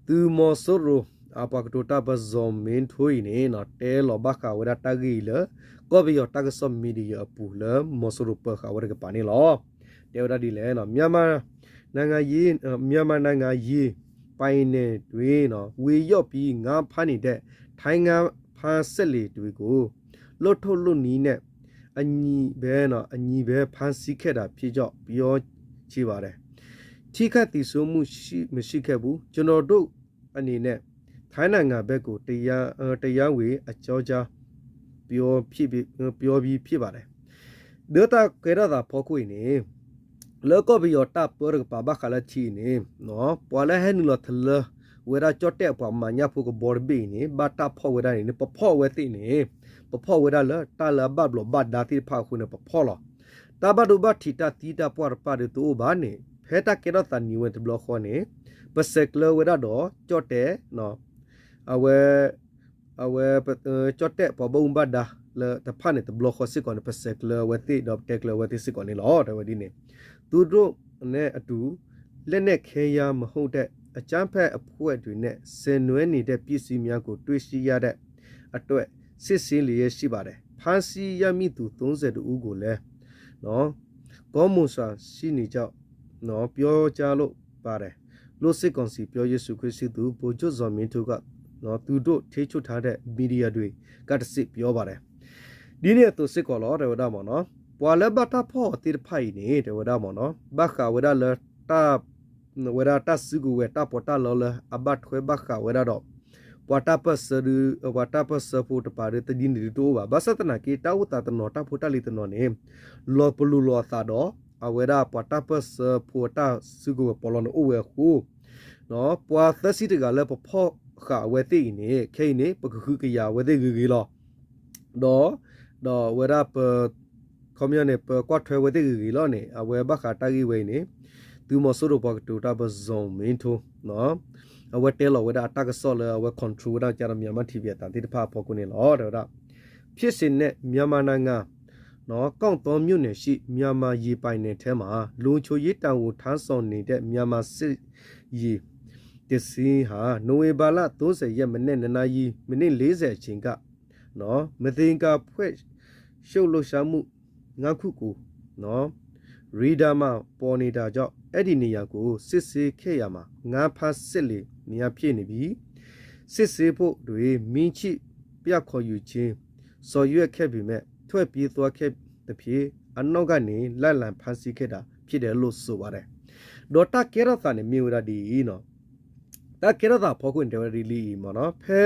သုးမီၤစိရိၤ အပှၤကတိၤတၢ်ပၢ ဇော်မင်းထွန်း အံၤန့ၣ် တဲလီၤဘၣ်ဃးဝဲဒၣ်တၢ်ဂ့ၢ်အံၤလၢ ကီၢ်ပယီၤတၢ်ကစီၣ် media အပူၤလၢ မီၤစိရိၤပၢဃာ်ဝဲတကပၤန့ၣ်လီၤ. တဲဝဲဒၣ်ဒ်လဲၣ် မြန်မာနိုင်ငံရေပိုင်နက်တွင် ဝင်ရောက်ပြီး ငါးဖမ်းနေတဲ့ ထိုင်းငါးဖမ်းစက်လှေတွေကို လုပ်ထုံးလုပ်နည်းနဲ့အညီပဲနော် အညီပဲဖမ်းဆီးခဲ့တာဖြစ်ကြောင်းပြောချင်ပါတယ်။ ထိခိုက်သေဆုံးမှုရှိမရှိခဲ့ဘူးကျွန်တော်တို့အနေနဲ့ထိုင်းနိုင်ငံဘက်ကိုတရားတရားဝင်အကြောင်းကြားပြောဖြစ်ပြောပြီးဖြစ်ပါတယ် ဒီးတၢ်ကဲထီၣ်သးဖီခိၣ်အံၤန့ၣ် လၢကီၢ်ပယီၤတၢ်ပၢတကပၤဘၣ်ဃးလၢထံအံၤန့ၣ် ပှၤလၢဟဲနုာ်လီၤထလၢဝဲဒၣ်ကၠီၣ်တဲၣ်အပှၤမၤညၣ်ဖိကဘီတဘ့ၣ်အံၤန့ၣ် ဘၣ်တၢ်ဖီၣ်ဝဲဒၣ်န့ၣ် ပဖီၣ်ဝဲသ့ၣ်န့ၣ် ပဖီၣ်ဝဲဒၣ်လၢတၢ်လၢအဘၣ်ဘျီးဘၣ်ဒါသ့ၣ်တဖၣ်အဃိန့ၣ် ပဖီၣ်လီၤ. တၢ်ဘၣ်ဒိဘၣ်ထံးတၢ်သံတၢ်ပှၢ်တဖၣ်ဒီးတအိၣ်ဘၣ်န့ၣ် ဖဲတၢ်ကဲထီၣ်သးနံၤဝဲတဘျီဃီန့ၣ် ပဆဲးကျၢဝဲဒၣ်ဒီး ကၠီၣ်တဲၣ် အဝဲ အဝဲ ကၠီၣ်တဲၣ်ပှၤဘၣ်မူဘၣ်ဒါလၢတဖၣ်န့ၣ် တဘျီဃီစ့ၢ်ကီးန့ၣ် ပဆဲးကျၢဝဲသ့ၣ်ဒီးပတဲကျၢဝဲသ့ၣ်စ့ၢ်ကီးန့ၣ်လီၤ. တဲဝဲဒ်န့ၣ် သူတို့နဲ့အတူ လက်နက်ခဲယမ်းမဟုတ်တဲ့ အကြမ်းဖက်အဖွဲ့တွေနဲ့ ဆင်နွှဲနေတဲ့ ပစ္စည်းများကို တွေ့ရှိရတဲ့အတွက် စစ်ဆေးလျက်ရှိပါတယ်။ ဖမ်းဆီးရမိသူ သုံးဆယ်တစ်ဦးကိုလည်း ကောင်းမွန်စွာ ရှိနေကြောင်း ပြောကြားလိုပါတယ်လို့ စစ်ကောင်စီပြောရေးဆိုခွင့်ရှိသူ ဗိုလ်ချုပ်ဇော်မင်းထွန်းက သူတို့ထိန်းချုပ်ထားတဲ့ မီဒီယာတွေကတဆင့် ပြောပါတယ်. ဒ်န့ၣ်အသိးစ့ၢ်ကီးလီၤ တဲဝဲဒၣ်မ့ၢ်နီၤ. ပှၤလၢဘၣ်တၢ်ဖီၣ်အီၤသ့ၣ်တဖၣ်အံၤန့ၣ် တဲဝဲဒၣ်မ့ၢ်နီၤ ဘၣ်ဃးဝဲဒၣ်လၢ ဝဲဒၣ်တၢ်စုကဝဲၤတၢ်ပီးတၢ်လီလၢ အဘၣ်ထွဲဘၣ်ဃးဝဲဒၣ်ဒီး ပှၤတၢ်ပၢၢ်ဆၢဒု ပှၤတၢ်ပၢၢ်ဆၢဖိတပၤဒီး တဒ်န့ၣ်ဒုတအိၣ်ဘၣ်. ဘၣ်ဆၣ်သနာ်က့ တၢ်အိၣ်သးတနီၤ တၢ်ဖိတၢ်လံၤတနီၤန့ၣ် လီၤပလိာ်လီၤအသးဒီး အဝဲဒၣ်ပှၤတၢ်ပၢၢ်ဆၢဖိအတၢ်စုကဝဲၤပီးလီန့ၣ်အိၣ်ဝဲအဃိ ပှၤသၢဆံတဂၤလၢပဖီၣ်ဃာ်အဝဲသ့ၣ်အံၤန့ၣ် ခဲအံၤန့ၣ် ပကဃုကယာ်အဝဲသ့ၣ်ဂ့ၤဂ့ၤလီၤ. ဒီး ဒီးဝဲဒၣ်ပ ခီပညီန့ၣ် ပကွၢ်ထွဲဝဲသ့ၣ်ဂ့ၤဂ့ၤလီၤန့ၣ် အဝဲဘၣ်ဃးတၢ်ဂ့ၢ်ဝဲအံၤန့ၣ် သုးမီၤစိရိၤပှၤကတိၤတၢ် ဗိုလ်ချုပ်ဇော်မင်းထွန်း အဝဲတဲလီၤဝဲဒၣ်အတၢ်ကစီၣ်လၢအဝဲ control ဝဲဒၣ်ကဒီး မြန်မာ TV အသံသ့ၣ်တဖၣ်အဖီခိၣ်န့ၣ်လီၤ. တဲဝဲဒၣ် ဖြစ်စဉ်နဲ့ မြန်မာနိုင်ငံ ကော့သောမြို့နယ်ရှိ မြန်မာရေပိုင်နက်ထဲမှာ လုံခြုံရေးတာဝန်ထမ်းဆောင်နေတဲ့ မြန်မာစစ်ရေယာဉ်တစ်စီးဟာ နိုဝင်ဘာလ သုံးဆယ်ရက် မနက် နှစ်နာရီ မိနစ် လေးဆယ်အချိန်က မသင်္ကာအဖွဲ့ ရှုပ်လှုပ်ရှားမှု ငါးခုကို ရေဒါမှာ ပေါ်နေတာကြောင့် အဲဒီနေရာကို စစ်ဆေးခဲ့ရာမှာ ငါးဖမ်းစက်လှေများ ဖြစ်နေပြီး စစ်ဆေးဖို့တွင် မင်းချစ် ပျောက်ကွယ်ခြင်း ဆောင်ရွက်ခဲ့ပေမဲ့ ထွက်ပြေးသွားခဲ့သဖြင့် အနောက်ကနေ လိုက်လံဖမ်းဆီးခဲ့တာ ဖြစ်တယ်လို့ ဆိုပါတယ်. ဒီးတၢ်ကဲထီၣ်သးန့ၣ် မ့ၢ်ဝဲဒၣ်ဒ်အံၤနီၤ. တၢ်ကဲထီၣ်သးအဖီခိၣ်န့ၣ် တဲဝဲဒ်လံအံၤမ့ၢ်နီၤ. ဖဲ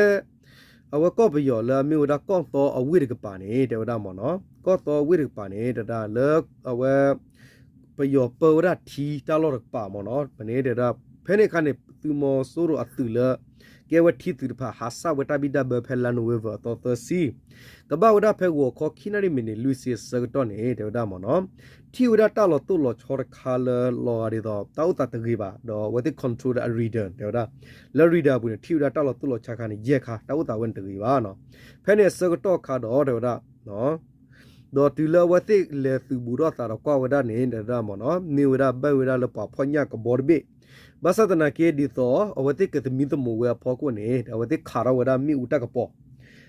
အဝဲကီၢ်ပယီၤလၢအမ့ၢ်ဝဲဒၣ်ကီၢ်သီအဝ့ၢ်တကပၤန့ၣ် တဲဝဲဒၣ်မ့ၢ်နီၤ. ကီၢ်သီအဝ့ၢ်တကပၤန့ၣ် တဲဝဲဒၣ်လၢ အဝဲ ပယီၤပၢဝဲဒၣ်ထံတၢ်လီၢ်တကပၤမ့ၢ်နီၤ. ပန့ၣ်တဲဝဲဒၣ် ဖဲန့ၣ်အခါန့ၣ် သုးမီၤစိရိၤအသုးလၢ ကဲဝဲထံသုးတဖၣ် ဟးဆှဲဝဲတၢ်ဘံၣ်တၢ်ဘၢဖဲလါနိၣ်ဝ့ဘၢၣ်အသီသၢဆံ ကဘၣ်ဝဲဒၣ်ဖဲဂီၤခီခံနၣ်ရံၣ်မံးနံးလွံၢ်ဆံအဆၢကတီၢ်န့ၣ် တဲဝဲဒၣ်မ့ၢ်နီၤ. ထံၣ်ဝဲဒၣ်တၢ်လီၤတိၢ်လီၤဆီတခါလၢလီၤဂာ်ဒ်သိး တၢ်အိၣ်သးတဂ့ၤဘၣ် ဒီးအဝဲသ့ၣ် control ဒီးအ radar တဲဝဲဒၣ် လၢ radar အပူၤန့ၣ် ထံၣ်ဝဲဒၣ်တၢ်လီၤတိၢ်လီၤဆီခါန့ၣ် ယဲၢ်ခါ တၢ်အိၣ်သးဝဲန့ၣ်တဂ့ၤဘၣ်နီၤ. ဖဲန့ၣ်အဆၢကတီၢ်ခါဒီး တဲဝဲဒၣ် ဒီးတုၤလၢအဝဲသ့ၣ်လဲၤသုးဘူးထီၣ်သးဒီးကွၢ်ဝဲဒၣ်န့ၣ် တဲဝဲဒၣ်မ့ၢ်နီၤ မ့ၢ်ဝဲဒၣ်ဘၣ်ဝဲဒၣ်လၢပှၤဖီၣ်ညၣ်ကဘီတဘ့ၣ် ဘၣ်ဆၣ်သနာ်က့ဒ်သိး အဝဲသ့ၣ်ကသမံသမိးဝဲအဖီခိၣ်န့ၣ် အဝဲသ့ၣ်ခးထီၣ်ဝဲဒၣ်မ့ၣ်အူတၢ်ကပီၤ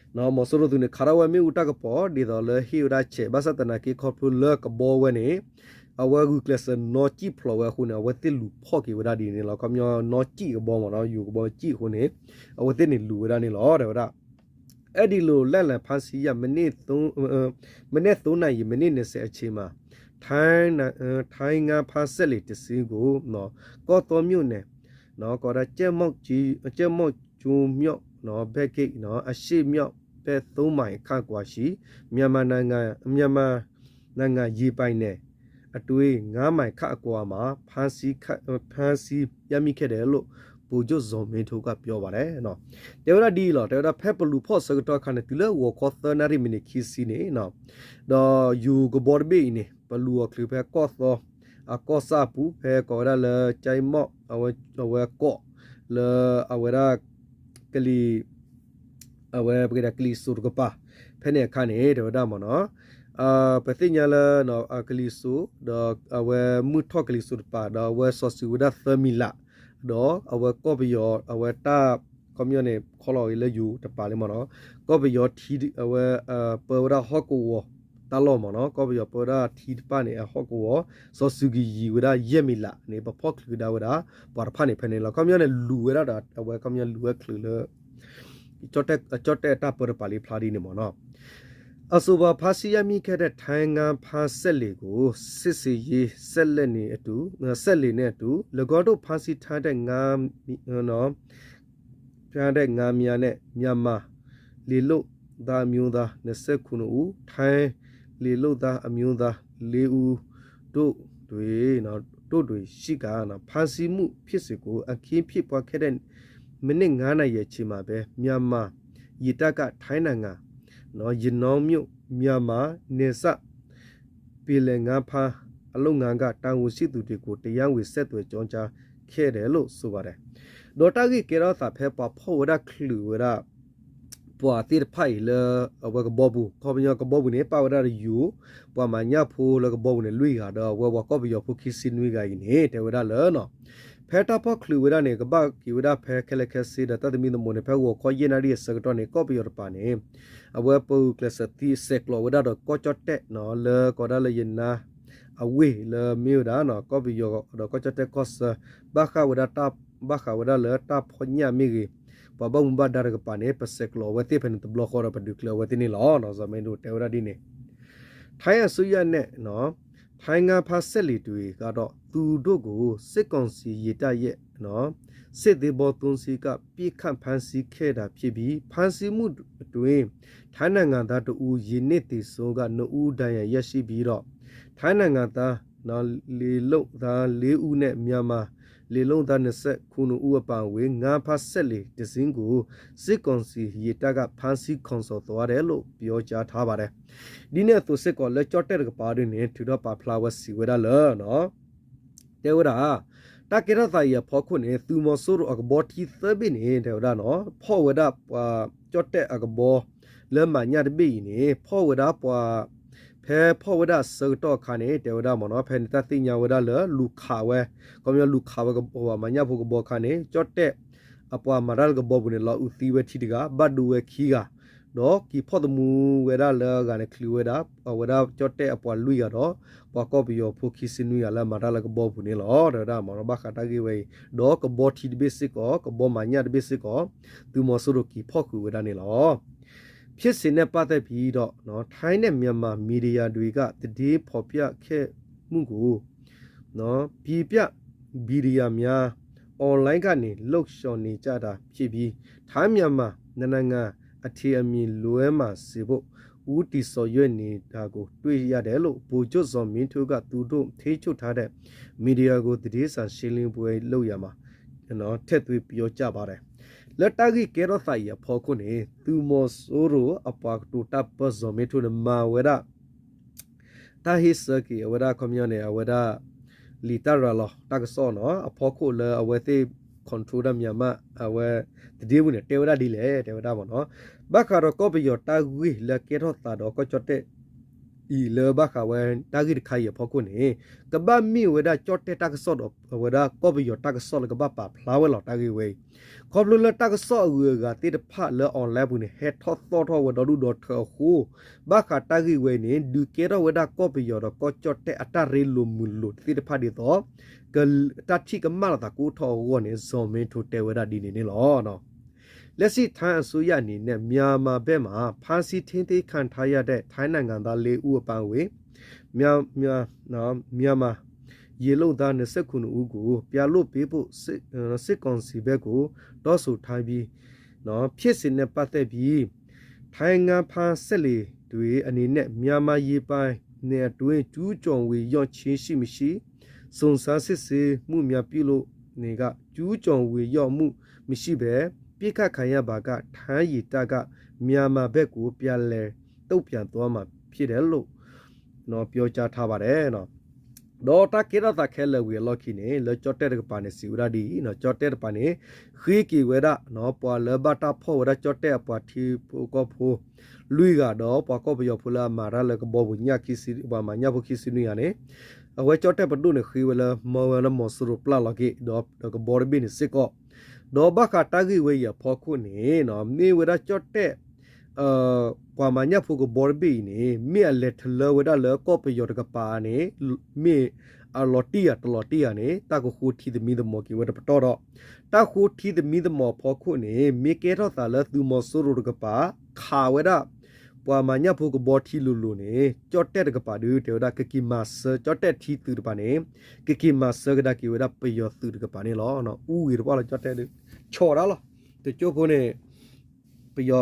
မီၤစိရိၤသုးန့ၣ် ခးထီၣ်ဝဲမ့ၣ်အူတၢ်ကပီၤ ဒ်သိးလၢဟ့ၣ်ဝဲဒၣ်ဆဲး ဘၣ်ဆၣ်သနာ်က့ခီဖျိလၢကဘီဝဲန့ၣ် အဝဲဂုာ်ကျဲးစၢးနီၣ်စံၣ်ဖျိးဝဲအဃိန့ၣ် အဝဲသ့ၣ်လူၤဖီၣ်က့ၤဝဲဒၣ်ဒ်န့ၣ်လီၤ. ခီပညီနီၣ်စံၣ်ကဘီမ့ၢ်နီၤ ယိၤကဘီစံၣ်အဃိန့ၣ် အဝဲသ့ၣ်န့ၣ်လူၤဝဲဒၣ်န့ၣ်လီၤ တဲဝဲဒၣ် အဲဒီလို လိုက်လံဖမ်းဆီးရမိတာ မနက် သုံးနာရီ မိနစ် နှစ်ဆယ်အချိန်မှာ ထိုင်းငါးဖမ်းစက်လှေတစ်စီးကို ကော့သောမြို့နယ် ကီးဒၣ် ကြက်မုတ်ကျိုးမြို့ ဘက်ဂိတ် အရှေ့မြောက်ဘက် သုံးမိုင်ခန့်အကွာရှိ မြန်မာနိုင်ငံ မြန်မာနိုင်ငံရေပိုင်နက်အတွင်း ငါးမိုင်ခန့်အကွာမှာ ဖမ်းဆီးရမိခဲ့တယ်လို့ ဗိုလ်ချုပ်ဇော်မင်းထွန်းက ပြောပါတယ် တဲဝဲဒၣ်ဒ်အံၤလီၤ. တဲဝဲဒၣ်ဖဲပလူၤဖီၣ်ဆၢကတီၢ်အခါန့ၣ် တုၤလၢဂီၤခီသၢနၣ်ရံၣ်မံးနံးခံဆံန့ၣ် ဒီးယိၤကဘီတဘ့ၣ်အံၤန့ၣ် ပလူၤအီၤချုးဖဲကီၢ်သီ အကီၢ်ဆၣ်အပူၤ ဖဲကိးဝဲဒၣ်လၢ ကၠဲမီၣ် အဝဲကီး လၢအဝဲဒၣ် ကလံၤ အဝဲပကတဲကလံၤစိးတကပၤ ဖဲန့ၣ်အခါန့ၣ် တဲဝဲဒၣ်မ့ၢ်နီၤ ပသ့ၣ်ညါလၢ ကလံၤစိး ဒီးအဝဲမုၢ်ထီၣ်ကလံၤစိးတကပၤ ဒီးအဝဲစီၤစုၤဝဲဒၣ်သၢမံၤလး ဒီးအဝဲကီၢ်ပယီၤ အဝဲတၢ် ခီပညီန့ၣ် ခီလီၤဂ့ၤလၢယိၤတကပၤလံမ့ၢ်နီၤ ကီၢ်ပယီၤထံ အဝဲ ပၢဝဲဒၣ်ဟီၣ်ကဝီၤတၢ်လီၢ်မ့ၢ်နီၤ ကီၢ်ပယီၤပၢဝဲဒၣ်ထံတဖၣ်န့ၣ် အဟီၣ်ကဝီၤ စီၤစုၤကယံၤဝဲဒၣ်ယဲၢ်မံၤလးန့ၣ် ပဖီၣ်ချုးကဒါဝဲဒၣ် ပှၤတဖၣ်န့ၣ်ဖဲန့ၣ်လီၤ. ခီပညီန့ၣ် လူၤဝဲဒၣ်ဒီး အဝဲခီပညီလူၤဝဲချုးလၢ ကၠီၣ်တဲၣ်အတၢ်ပၢတပၤလံဖျါဒ်န့ၣ်မ့ၢ်နီၤ အဆိုပါ ဖမ်းဆီးရမိခဲ့တဲ့ ထိုင်းငါးဖမ်းစက်လှေကို စစ်ဆင်ရေး ဆက်လက်နေအတူ ဆက်လက်နေအတူ ၎င်းတို့ဖမ်းဆီးထားတဲ့ငါး ဖမ်းတဲ့ငါးများနဲ့ မြန်မာလေလုပ်သားအမျိုးသား နှစ်ဆယ့်ခုနစ်ဦး၊ ထိုင်းလေလုပ်သားအမျိုးသား လေးဦးတို့တွင် တို့တွင်ရှိကာ ဖမ်းဆီးမှုဖြစ်စဉ်ကို အခင်းဖြစ်ပွားခဲ့တဲ့ မိနစ်ငါးနာရီအချိန်မှာပဲ မြန်မာရေတပ်က ထိုင်းနိုင်ငံ ရနောင်းမြို့ မြန်မာနယ်စပ် ပင်လယ်ငါးဖမ်း အလုပ်ငန်းက တာဝန်ရှိသူတွေကို တရားဝင်ဆက်သွယ်ကြောင်းကြားခဲ့တယ်လို့ ဆိုပါတယ်. ဒီးတၢ်ဂ့ၢ်ကဲထီၣ်သးဖဲပှၤဖီၣ်ဝဲဒၣ်ချုးဝဲဒၣ် ပှၤသ့ၣ်တဖၣ်အံၤလၢ အဝဲကဘီပူၤ ခီပညီကဘီပူၤန့ၣ် ပာ်ဝဲဒၣ်တယိၤ ပှၤမၤညၣ်ဖိလၢကဘီပူၤန့ၣ် လွံၢ်ဂၤ ဒီးအဝဲပှၤကီၢ်ပယီၤဖိခံဆံနွံဂၤအံၤန့ၣ် တဲဝဲဒၣ်လၢ ဖဲတၢ်ဖီၣ်ချုးဝဲဒၣ်န့ၣ် ကဘၣ်က့ၤဝဲဒၣ်ဖဲခဲလၢာ်ခဲဆ့ဒီးတၢ်သမံသမိးန့ၣ် ဖဲဂီၤခီယဲၢ်နၣ်ရံၣ်အဆၢကတီၢ်န့ၣ် ကီၢ်ပယီၤတပၤန့ၣ် အဝဲပကျဲးစၢးသံဆဲးကျိးဝဲဒၣ်ဒီးကီၢ်ကၠီၣ်တဲၣ် လၢကီးဒၣ်လၢယနါ အဝ့ၢ်လၢမ့ၢ်ဝဲဒၣ် ကီၢ်ပယီၤဒီးကီၢ်ကၠီၣ်တဲၣ်ကီၢ်ဆၢ ဘၣ်ဃးဝဲဒၣ်တၢ် ဘၣ်ဃးဝဲဒၣ်လၢတၢ်ဖီၣ်ညၣ်မ့ၢ်ဂ့ၤ ပှၤဘၣ်မူဘၣ်ဒါတကပၤန့ၣ် ပဆဲးကျိးအဝဲသ့ၣ်ဖဲန့ၣ်တဘျီဃီဒီးပဒုးကျဲၤအဝဲသ့ၣ်န့ၣ်လီၤ. စီၤမ့ဒိၣ်တဲဝဲဒၣ်ဒ်န့ၣ် ထိုင်းအစိုးရနဲ့ ထိုင်းငါးဖမ်းစက်လှေတွေကတော့ သူတို့ကို စစ်ကောင်စီရေတပ်ရဲ့ စစ်သင်္ဘောသုံးစင်းက ပစ်ခတ်ဖမ်းဆီးခဲ့တာဖြစ်ပြီး ဖမ်းဆီးမှုအတွင်း ထိုင်းနိုင်ငံသားတစ်ဦး ရေနစ်သေဆုံးက နှစ်ဦး ဒဏ်ရာရရှိပြီးတော့ ထိုင်းနိုင်ငံသား လှေလုပ်သားလေးဦးနဲ့ မြန်မာလှေလုပ်သား နှစ်ဆယ့်ခုနစ်ဦး အပါအဝင် ငါးဖမ်းစက်လှေတစ်စင်းကို စစ်ကောင်စီရေတပ်က ဖမ်းဆီးခေါ်ဆောင်သွားတယ်လို့ ပြောကြားထားပါတယ်. ဒ်န့ၣ်အသိးစ့ၢ်ကီး လၢကၠီၣ်တဲၣ်တကပၤဒ်န့ၣ် ထုးထီၣ်ပာ်ဖျါဝဲစံးဝဲဒၣ်လၢ တဲဝဲဒၣ် တၢ်ကဲထီၣ်သးအံၤအဖီခိၣ်န့ၣ် သုးမီၤစိရိၤအကဘီထံသၢဘ့ၣ်န့ၣ် တဲဝဲဒၣ်နီၤ ဖီၣ်ဝဲဒၣ်ပှၤကၠီၣ်တဲၣ်အကဘီ လၢမၤညၣ်တဘ့ၣ်အံၤန့ၣ် ဖီၣ်ဝဲဒၣ်ပှၤ ဖဲဖီၣ်ဝဲဒၣ်အဆၢကတီၢ်အခါန့ၣ် တဲဝဲဒၣ်မ့ၢ်နီၤ ဖဲန့ၣ်တၢ်သ့ၣ်ညါဝဲဒၣ်လၢ လူၤခးဝဲ ခီပညီလူၤခးဝဲပှၤမၤညၣ်ဖိကဘီအခါန့ၣ် ကၠီၣ်တဲၣ် အပှၤမၤတၢ်လၢကဘီပူၤန့ၣ် လီၤအုးသံဝဲထံတဂၤ ဘၣ်ဒိဝဲခံဂၤ ဒီးက့ၤဖီၣ်သမူဝဲဒၣ်လၢအဂၤန့ၣ် ချုးဝဲဒၣ် အဝဲဒၣ်ကၠီၣ်တဲၣ်အပှၤလွံၢ်ဂၤဒီး ပှၤကီၢ်ပယီၤဖိခံဆံနွံဂၤလၢအမၤတၢ်လၢကဘီပူၤန့ၣ်လီၤ. တဲဝဲဒၣ်မ့ၢ်နီၤ ဘၣ်ဃးတၢ်ဂ့ၢ်ဝဲအံၤ ဒီးကဘီထံတဘ့ၣ်စ့ၢ်ကီး ကဘီမၤညၣ်တဘ့ၣ်စ့ၢ်ကီး သုးမီၤစိရိၤက့ၤဖီၣ်ဃုာ်ဝဲဒၣ်န့ၣ်လီၤ. ဖြစ်စဉ်နဲ့ပတ်သက်ပြီးတော့ ထိုင်းနဲ့မြန်မာမီဒီယာတွေက သတင်းဖော်ပြခဲ့မှုကို ပြည်ပမီဒီယာများ online ကနေ လှုံ့ဆော်နေကြတာဖြစ်ပြီး ထိုင်း-မြန်မာ နှစ်နိုင်ငံ အထင်အမြင် လွဲမှားစေဖို့ ဦးတည်ဆောင်ရွက်နေတာကို တွေ့ရတယ်လို့ ဗိုလ်ချုပ်ဇော်မင်းထွန်းက သူတို့ထိန်းချုပ်ထားတဲ့ မီဒီယာကို သတင်းစာရှင်းလင်းပွဲလုပ်ရာမှာ ထည့်သွင်းပြောကြားပါတယ်. လၢတၢ်ဂ့ၢ်ကဲထီၣ်သးအံၤအဖီခိၣ်န့ၣ် သုးမီၤစိရိၤအပှၤကတိၤတၢ်ပၢၢ် ဇော်မင်းထွန်းန့ၣ် မၤဝဲဒၣ် တၢ်ဟ့ၣ်ဆၢက့ၤ အဝဲဒၣ်ခီပညီန့ၣ် အဝဲဒၣ် လံာ်တၢ်ရၤလီၤတၢ်ကစီၣ်နီၤ အဖီခိၣ်လၢအဝဲသ့ၣ် control ဒၣ် မြန်မာ အဝဲ သတင်းဝံၤန့ၣ် တဲဝဲဒၣ်ဒ်လဲၣ် တဲဝဲဒၣ်မ့ၢ်နီၤ ဘၣ်ဃးဒီးကီၢ်ပယီၤတၢ်ဂ့ၢ်လၢကဲထီၣ်သးဒီးကီၢ်ကၠီၣ်တဲၣ် အံၤလၢဘၣ်ဃးဝဲတၢ်ဂ့ၢ်တခါအံၤအဖီခိၣ်န့ၣ် ကဘၣ်မ့ၢ်ဝဲဒၣ်ကၠီၣ်တဲၣ်တၢ်ကစီၣ်ဒီး အဝဲဒၣ်ကီၢ်ပယီၤတၢ်ကစီၣ်လၢကဘၣ်ပာ်ဖျါဝဲလီၤတၢ်ဂ့ၢ်ဝဲအံၤ ခီဖျိလၢတၢ်ကစီၣ်အဂုၤအဂၤသ့ၣ်တဖၣ်လၢ online ပူၤန့ၣ် ဟဲထီၣ်သီၣ်ထီၣ်ဝဲဒီဒူၣ်ဒီထၢအဃိ ဘၣ်ဃးတၢ်ဂ့ၢ်ဝဲအံၤန့ၣ် ဒုးကဲထီၣ်ဝဲဒၣ်ကီၢ်ပယီၤဒီးကီၢ်ကၠီၣ်တဲၣ်အတၢ်ရ့လိာ်မုာ်လိာ်သ့ၣ်တဖၣ်ဒ်သိး တၢ်ထံၣ်ကမၣ်လီၤသးကအိၣ်ထီၣ်အဂီၢ်န့ၣ် ဇော်မင်းထွန်းတဲဝဲဒၣ်ဒ်န့ၣ်န့ၣ်လီၤ. လက်ရှိ ထိုင်းအစိုးရအနေနဲ့ မြန်မာဘက်မှာ ဖမ်းဆီးထိန်းသိမ်းခံထားရတဲ့ ထိုင်းနိုင်ငံသား လေးဦး အပါအဝင် မြန်မာ မြန်မာရေလုပ်သား နှစ်ဆယ့်ခုနစ်ဦးကို ပြန်လွှတ်ပေးဖို့ စစ် စစ်ကောင်စီဘက်ကို တောင်းဆိုထားပြီး ဖြစ်စဉ်နဲ့ပတ်သက်ပြီး ထိုင်းငါးဖမ်းစက်လှေတွေအနေနဲ့ မြန်မာရေပိုင်နက်အတွင်း ကျူးကျော်ဝင်ရောက်ခြင်းရှိမရှိ စုံစမ်းစစ်ဆေးမှုများပြုလုပ်နေက ကျူးကျော်ဝင်ရောက်မှုမရှိဘဲ ပစ်ခတ်ခံရပါက ထိုင်းရေတပ်က မြန်မာဘက်ကို ပြန်လည်တုံ့ပြန်သွားမှာဖြစ်တယ်လို့ ပြောကြားထားပါတယ် ဒီးတၢ်ကဲထီၣ်သးခဲလၢာ်ဝံၤအလီၢ်ခံန့ၣ် လၢကၠီၣ်တဲၣ်တကပၤန့ၣ် စံးဝဲဒၣ်ဒ်အံၤ, ကၠီၣ်တဲၣ်တကပၤန့ၣ် ဃ့က့ၤဝဲဒၣ် ပှၤလၢဘၣ်တၢ်ဖီၣ်ဝဲဒၣ်ကၠီၣ်တဲၣ်အပှၤထံဖိကီၢ်ဖိ လွံၢ်ဂၤဒီး ပှၤကီၢ်ပယီၤဖိလၢအမၤတၢ်လၢကဘီပူၤညၣ်ခံဆံ ပှၤမၤညၣ်ဖိခံဆံနွံဂၤန့ၣ် အဝဲကၠီၣ်တဲၣ်ပဒိၣ်န့ၣ်ဃ့ဝဲလၢ မၢဝဲလၢမီၤစိရိၤပျၢ်လီၤက့ၤ ဒီးကဘီတဘ့ၣ်န့ၣ်စ့ၢ်ကီး, ဒီးဘၣ်ဃးတၢ်ဂ့ၢ်ဝဲအံၤအဖီခိၣ်န့ၣ် မ့ၢ်ဝဲဒၣ်ကၠီၣ်တဲၣ် ပှၤမၤညၣ်ဖိကဘီတဘ့ၣ်အံၤန့ၣ် မ့ၢ်အလဲၤထလၢဝဲဒၣ်လၢကီၢ်ပယီၤတကပၤန့ၣ် မ့ၢ်အလီၤတံၢ်ဧါတလီၤတံၢ်ဧါန့ၣ် တၢ်ကဃိထံသမံသမိးက့ၤဝဲတပတီၢ်ဒီး တၢ်ဃိထံသမံသမိးအဖီခိၣ်န့ၣ် မ့ၢ်ကဲထီၣ်သးလၢသုးမီၤစိရိၤတကပၤ ခးဝဲဒၣ် ပှၤမၤညၣ်ဖိကဘီထံလိၤလိၤန့ၣ် ကၠီၣ်တဲၣ်တကပၤဒုး တဲဝဲဒၣ် ကက့ၤမၤစၢၤ ကၠီၣ်တဲၣ်ထံသုးတကပၤန့ၣ် ကက့ၤမၤစၢၤကဒါက့ၤဝဲဒၣ်ပယီၤသုးတကပၤန့ၣ်လီၤ. အူဂ့ၤတပှၢ်လီၤ ကၠီၣ်တဲၣ်ဒုး ဆီၣ်ဒၣ်လီၤ. တကၠိဖိန့ၣ် ပယီၤ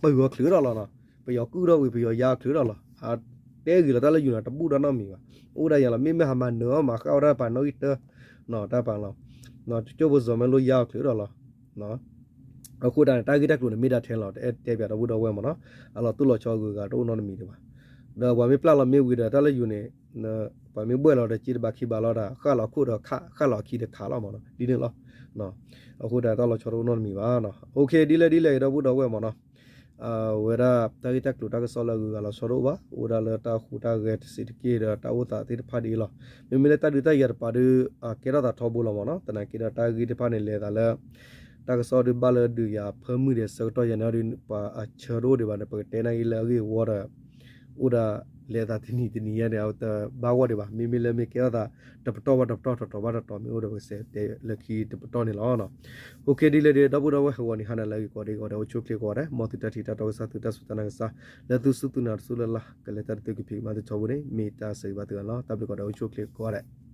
ပၢၤအီၤချုးဒီးလီၤ, ပယီၤကုၢ်ထီၣ်ဝံၤ ပယီၤယါအီၤချုးဒီးလီၤ. တဲဂ့ၤလီၤတၢ်လၢယိၤန့ၣ် တဘူၣ်ဒီးနီတမံၤဘၣ်. အိၣ်ဒၣ်ယၤလီၤ မ့မ့ၢ်ဟးမၤနၢၤအီၣ်မၤဃၣ်အီၣ်တၢ်တပၤနီၣ်ဂံၢ်တၢ တၢ်ပၤလီၤ. တကၠိဖိစီၤမၢလိယါအီၤချုးဒီးလီၤ. အဃိဒၣ်န့ၣ် တၢ်ဂ့ၢ်တၢ်ကျိၤန့ၣ်မ့ၢ်ဒၣ်ထဲလီၤ တအဲၣ်တဲပၠးဒီပုၢ်ဒီဝဲၢ်မ့ၢ်နီၤ. အလီၤတိၢ်လီၤဆီအဂုၤအဂၤတအိၣ်နီတမံၤဒံးဘၣ်. ဒီးပှၤမ့ၢ်ပျၢ်လီၤမ့ၢ်ဝံၤဒီး တၢ်လၢယိၤန့ၣ် ပှၤမ့ၢ်ဘှဲၣ်လီၤဒီး က့တဘးခံဘးလီၤဒီး ဃၣ်လီၤခိၣ်ဒီးခး ဃၣ်လီၤခံဒီးခးလီၤမ့ၢ်နီၤ ဒ်န့ၣ်လီၤ. အဃိဒီးတၢ်လီၤဆီတအိၣ်နီတမံၤဘၣ်နီၤ. အိၣ်ခ့ ဒ်လဲၣ်ဒ်လဲၣ်ဂ့ၤ ဒီပုၢ်ဒီဝဲၢ်မ့ၢ်နီၤ ဝဲဒၣ်တၢ်ဂ့ၢ်တၢ်ကျိၤတၢ်ကစီၣ်လၢအဂုၤအဂၤလီၤဆီတအိၣ်ဘၣ်, အိၣ်ဒၣ်လၢတၢ်ဟူးတၢ်ဂဲၤတစဲးတက့ၢ်ဒီးတၢ်အိၣ်သးသ့ၣ်တဖၣ်ဒ်အံၤလီၤ. မ့မ့ၢ်လၢတၢ်ဒုးတၢ်ယၤတပၤဒီး ကဲထီၣ်သးထီဘိလီၤမ့ၢ်နီၤ. သနာ်က့ဒီးတၢ်ဂ့ၢ်တဖၣ်န့ၣ် လဲၤသးလၢ တၢ်ကစီၣ်ဒုးဘၣ်လၢဒုးယၤဖၢမုၢ်ဒီးဆၢကတီၢ်ယၤန့ၣ်ဒီး ပှၤအဆၢတအိၣ်ဒံးဘၣ်န့ၣ် ပကတဲနာ်က့လၢအဂ့ၢ်အဝီဒီး အိၣ်ဒၣ်လဲၤသးတနံၤတနံၤညါန့ၣ် အတဘၣ်ဂီၢ်ဒံးဘၣ်. မ့မ့ၢ်လၢမ့ၢ်ကဲထီၣ်သး တပတီၢ်ဘၣ်တပတီၢ် တတီၤဘၣ်တတီၤမ့ၢ်အိၣ်ဒီး ပကစးတဲလၢခံတပတီၢ်န့ၣ်လီၤ. အိၣ်ခ့ ဒ်လဲၣ်ဒီး ဒီပုၢ်ဒီဝဲၢ် ဟဲဂီၤနံၤဟါနၤလၢအဂ့ၤကိးဂၤဒဲး အိၣ်ဆူၣ်အိၣ်ချ့ကိးဂၤဒဲး မ်သုတၢ်ထံၣ်တၢ်တီကစၢ် သုတၢ်စူၢ်တၢ်နာ်ကစၢ် လၢသုစူၢ်သုနာ်တစူၢ်လၢ်လၢ် ကလဲၤတၢ်တသ့ကဖံးကမၤသုထီဘိန့ၣ် မ့ၢ်တၢ်ဆၢဂ့ၤဘၣ်သုဂၤလီၤ. တၢ်ဘျုးကိးဂၤဒဲး အိၣ်ဆူၣ်အိၣ်ချ့ကိးဂၤဒဲး.